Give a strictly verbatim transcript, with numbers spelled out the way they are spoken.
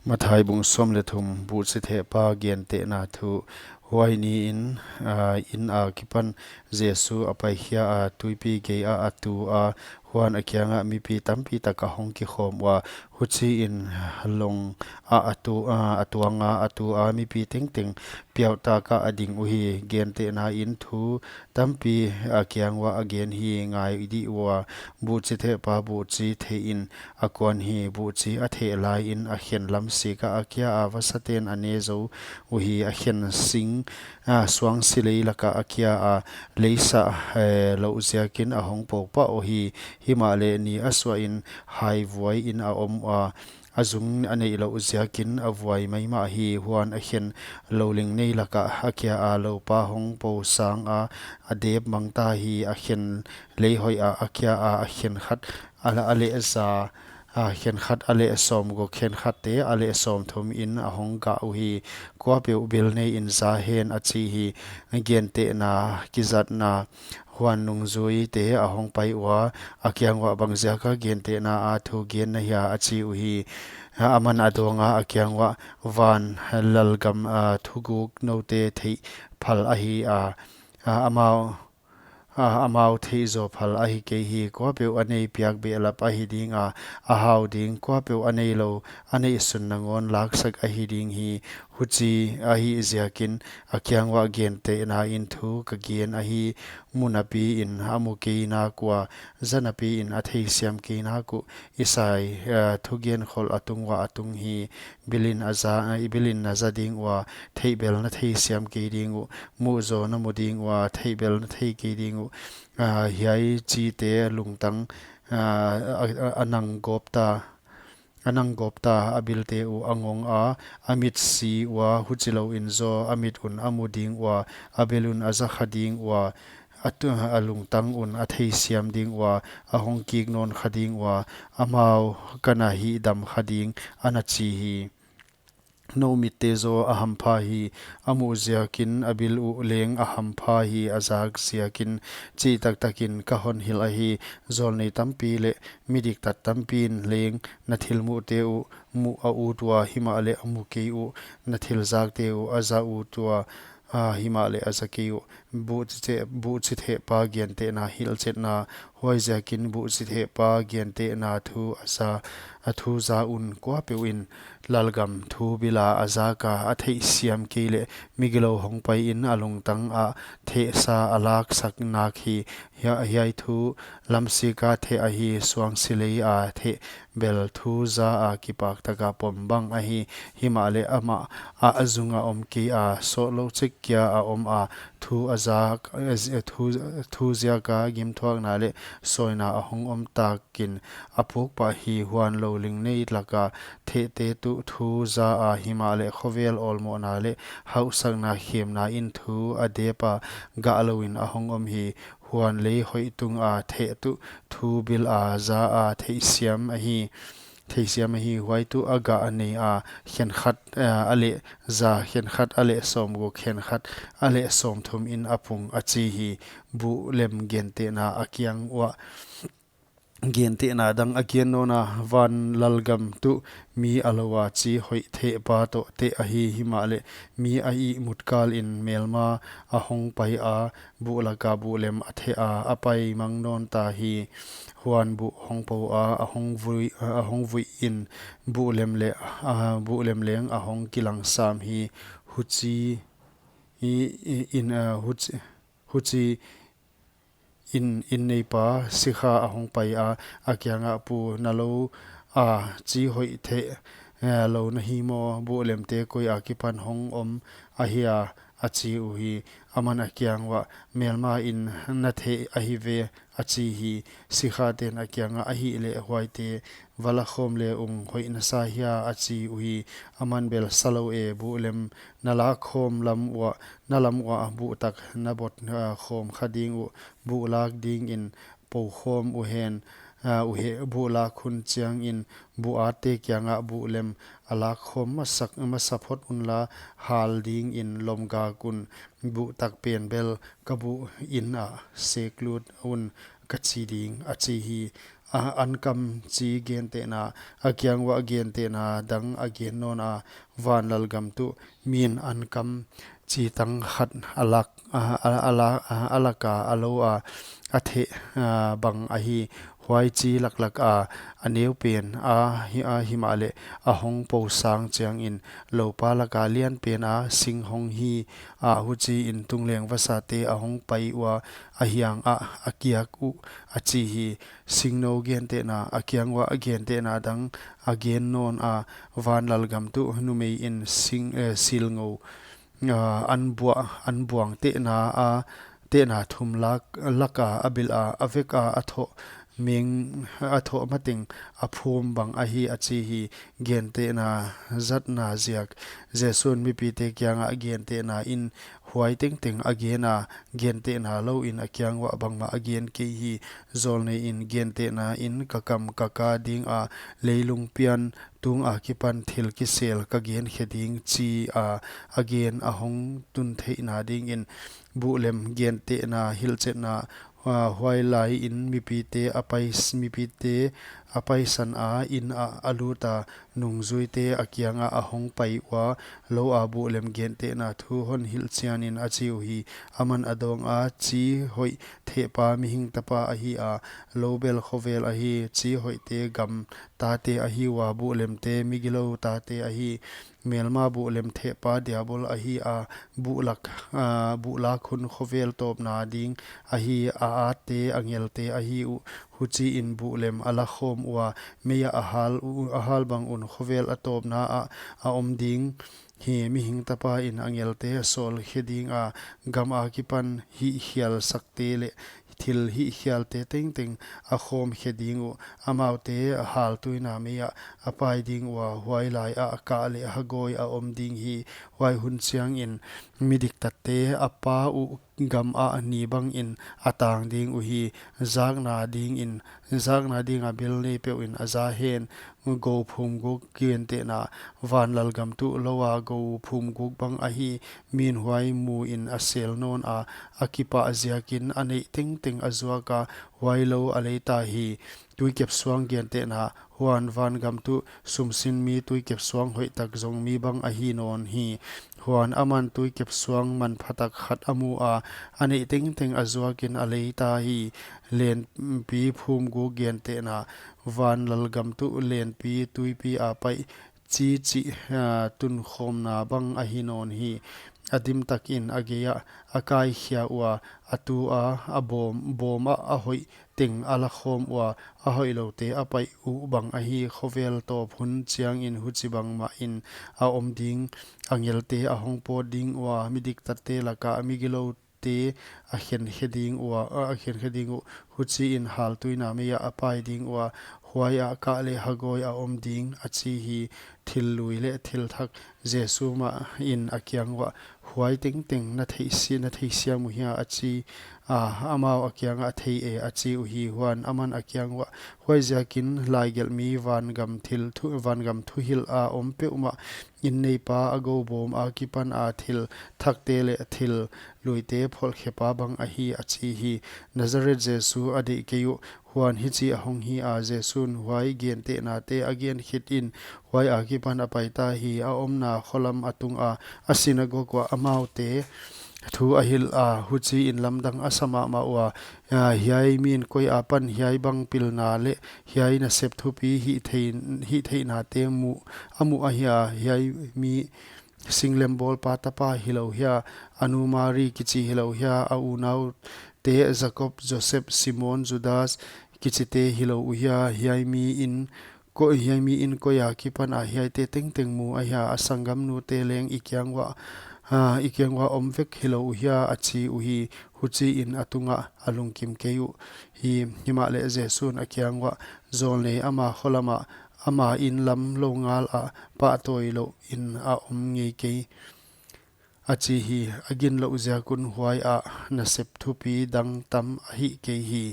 Matthai bung sawm leh thum. Buhchithehpa gentehna thu. Huai niin, aa, inn akipan Jesu a paikhia a, tuipi gei ah a tu a, huan a kiangah mipi tampi tak a hong kikhawm ua, huchiin long ah a tu, aa, a tuang a, a tu a mipi tengteng piautak ah a ding uhi. Gentehna in thu tampi a kiang uah a gen hi, ngai dih ua, buhchithehpa buhchi theih in a kuan hi. Buhchi a theh laiin a khen lamsik ah a kia a, vasaten a ne zou uhi. A khen sing, aa, suangsi lei lakah a kia a, leisa, eh, louh ziakin a hong po pah uhi. Himahleh ni a suahin haivuaiin a om ua, a zung a neih louh ziakin a vuai maimah hi. Huan a khen louling nei lakah a kia a, loupa hong po sang a, a dep mang ta hi. A khen lei hoih ah a kia a, a khenkhat a, a leh za, a khenkhat a leh sawmguk, khenkhatte a leh sawmthum in a hong gah uhi. Kuapeuh bil neiin za hen, a chi hi. Gentehna kizatna. Huan nungzuite a hong pai ua, a kiang uah, bangziaka gentehna a thu gen na hia, a chi uhi. Aman a dawng a, a kiang uah, van lalgam, aa, thuguk noute theih phal ahi a, aa, amau, aa, amau theih zaw phal ahi kei hi. Kuapeuh a nei piak behlap ahi ding a, a hau ding. Kuapeuh a neilou a neihsun nangawn laksak ahi ding hi. Huchi ahih ziakin a kiang uah gentehna in thu ka gen ahi. Mu napiin a mu kei nak ua, za napiin a theisiam kei nak uh. Isai, aa, thugen kholh a tung uah a tung hi. Bilin a za, aa, bilin na za ding ua, theih bel na theisiam kei ding uh, mu zaw na mu ding ua, theih bel na thei kei ding uh. Aa, hiai chite lungtang, aa, a, a, a nang gawp ta, a nang gawp ta, a bilte uh a ngong a, a mit si ua, huchilouin zaw a mit un a mu ding ua, a bel un a za kha ding ua, a tu, a lungtang un a theisiam ding ua, a hong kik nawn kha ding ua, amau ka na hihdam kha ding, a na chi hi. Nou mitte zaw a hampha hi, a muh ziakin a bil uh leng a hampha hi, a zak ziakin. Chih taktakin ka hon hilh ahi, zawlnei tampi leh midiktat tampiin leng na thil muhte uh muh a ut ua, himahleh a mu kei uh, na thil zakte uh a za ut ua, aa, himahleh a za kei uh. Buhchitheh, buhchithehpa gentehna hilhchetna. Huaiziakin buhchithehpa gentehna thu a za, a thu za un. Kuapeuhin lalgam thu bila a zak a, a theihsiam kei leh migilou hong paiin a lungtang ah thehsa a laksak nak hi. Hia, hiai thu lamsik a theh ahi, suangsi lei a theh bel thu za a kipak taka pom bang ahi. Himahleh amah a, a zunga om kei a, sawtlou chik kia a om a, thu a zak, thu, thu ziaka gimthuakna leh sawina a hong om takin a puk pah hi. Huan louling nei laka thehte tuh thu za a, himahleh khovel awlmohna leh hauhsakna khemna in thu a dep a, gah louin a hong om hi. Huan lei hoih tunga theh tuh thu bila za a, theihsiam ahi, theihsiam ahi. Huai tuh a gah nei a, khenkhat, aa, a leh za, khenkhat a leh sawmguk, khenkhat a leh sawmthum in a pung, a chi hi. Buhlem gentehna a kiang uah gentehna dang a gen nawn a, van lalgam tuh mi a lou a, chi hoih thehpa toh teh ahi. Himahleh mi a ihmut kalin melma a hong pai a, buh laka buhlem a theh a, a pai mang nawn ta hi. Huan buh hong po a, a hong vui, a hong vuihin buhlem leh, aa, buhlem leng a hong kilang sam hi. Huchi, i, i, in, aa, huchi, huchi in, inn neipa sikha a hong pai a, a kiangah, pu, na lou a chi hoih theh, eh, lou na hi maw? Buhlemte koi akipan hong om ahia? A chi uhi. Aman a kiang uah, melma in na theh ahi ve, a chi hi. Sikhaten a kiangah, ahihleh huaite va la khawm le ung, hoih na sa hia? A chi uhi. Aman bel, sa lou e, buhlem na lak khawm lam uah, na lam uah buh tak na bot, ah, khawm kha ding uh, buh lak dingin po khawm uhen, ah, uhe, buh lak hun chiangin buh atte kiangah buhlem a lak khawm masak, masa phot unla, hal dingin lom gak un, buh tak pen bel ka buh inn ah sek lut un ka chi ding, a chi hi. a, an kam chi gentehna, a kiang uah gentehna dang a gen nawn a, van lalgam tuh min an kam chi tang khat a lak, a, a, a la, a, a lak a, a lo a, a theh, a, bang ahi. Huai chi laklak a, a neu pen a, hi, a himahleh a hong po sang chiangin, lopa lak a lian pen a sing hong hi a, huchiin tungleng vasate a hong pai ua, a hiang ah a kiak uh, a chi hi. Singno gentehna, a kiang uah gentehna dang a gen nawn a, van lalgam tuh numei in sing, eh, silngou, ah, an buah, an buang tehna a, tehna thum lak, lak a, a bil a, a vek a, a thoh meng, a thoh mateng a phum bang ahi, a chi hi. Gentehna zatna ziak. Jesu'n mipite kiangah gentehna in huai tengteng a gen a, gentehna louin a kiang uah bangmah a gen kei hi. Zawlnei in gentehna in ka kam ka ka ding a, leilung pian tung a kipan thil kisel ka gen khe ding chi a, a gen a hong tun theihna dingin buhlem gentehna hilhchetna, ah, huai lai in mipite a pais-, mipite a paisan a, inn ah a lut a, nungzuite a kiang ah a hong pai ua, lo a buhlem gentehna thu hon hilh chianin a chi uhi. Aman a dawng a, chi hoih thehpa mihing tapa ahi a, lo bel khovel ahi, chi hoihte gam tate ahi ua, buhlemte migilou tate ahi. Melma buhlem thehpa diabol ahi a, buhlak, ah, buhlak hun khovel tawpna ding ahi, a atte angelte ahi uh. Huchiin buhlem a la khawm ua, mei ah a hal u-, a hal bang un khovel a tawpna ah a om ding hi. Mihing tapa in angelte a sawl khe ding a, gam a kipan hihkhial sakte leh thil hihkhialte tengteng a khawm khe ding uh. Amaute a haltuina mei ah a pai ding ua, huai lai ah kah leh hagawi a om ding hi. Huai hun chiangin midiktatte a pa uh gam ah ni bangin a tang ding uhi. Zakna dingin, zakna dinga bil nei peuhin a za hen. Gou phumguk gentehna, van lalgam tuh lo a gou phumguk bang ahi. Min huai mu in a sel nawn a, a kipah ziakin a neih tengteng a zuak a, huai lo a lei ta hi. Tuikep suang gentehna, huan vangam tuh sumsin mi tuikep suang hoihtak zong mi bang ahi nawn hi. Huan aman tuikep suang manphatak khat a mu a, a neih tengteng a zuakin a lei ta hi. Lenpi phumguk gentehna, van lalgam tuh lenpi tuipi a paih chi chih, ah, tunkhawmna bang ahi nawn hi. A dimtakin a gei ah a kaikhia ua, a tu a, a bawm, bawm ah a hoih teng a la khawm ua, a hoihloute a paih uh bang ahi. Khovel tawp hun chiangin huchibang mahin a om ding. Angelte a hong pawt ding ua, midiktatte laka migiloute a khenkhe ding ua, a khenkhe ding uh. Huchiin haltuina mei ah a pai ding ua, huai ah kah leh hagawi a om ding, a chi hi. Thil lui leh thil thak, Jesu mah in a kiang uah, huai tengteng na theih si-, na theisiam uh hia, a chi a, amau a kiangah, thei e, a chi uhi. Huan aman a kiang uah, huaiziakin laigelhmi vangam thil thu, vangam thuhilh a om peuhmah, inn neipa a gou bawm a kipan a thil thakte leh thil luite pholhkhepa bang ahi, a chi hi. Nazareth Jesu a deih kei uh. Huan hichi a hong hi a, Jesu'n huai gentehnate a gen khit in, huai a kipan a pai ta hi. A omna kho lam a tung a, a sinagog uah amaute thu a hilh a, huchiin lamdang a sa mahmah ua, a, hiai mi'n koi a pan hiai bang pilna leh hiai nasep thupi hih theih, hih theihnate mu, a muh ahia? Hiai mi singlem bawlpa tapa hilou hia? A nu Mari kichi hilou hia? A unaute Jakob, Joseph, Simon, Judas kichite hilou uhia? Hiai mi in ko-, hiai mi in koi a kipan a hiaite tengteng mu ahia? A sanggamnute leng i kiang uah, a, i kiang uah om vek hilou uhia? A chi uhi. Huchiin a tungah a lungkim kei uhi. Himahleh Jesu'n a kiang uah, zawlnei, ama kho lamah, ama inn lam lou ngal ah pahtawi louhin a om ngei kei, a chi hi. A ginlouh ziak un huai ah nasep thupi dang tam a hih kei hi.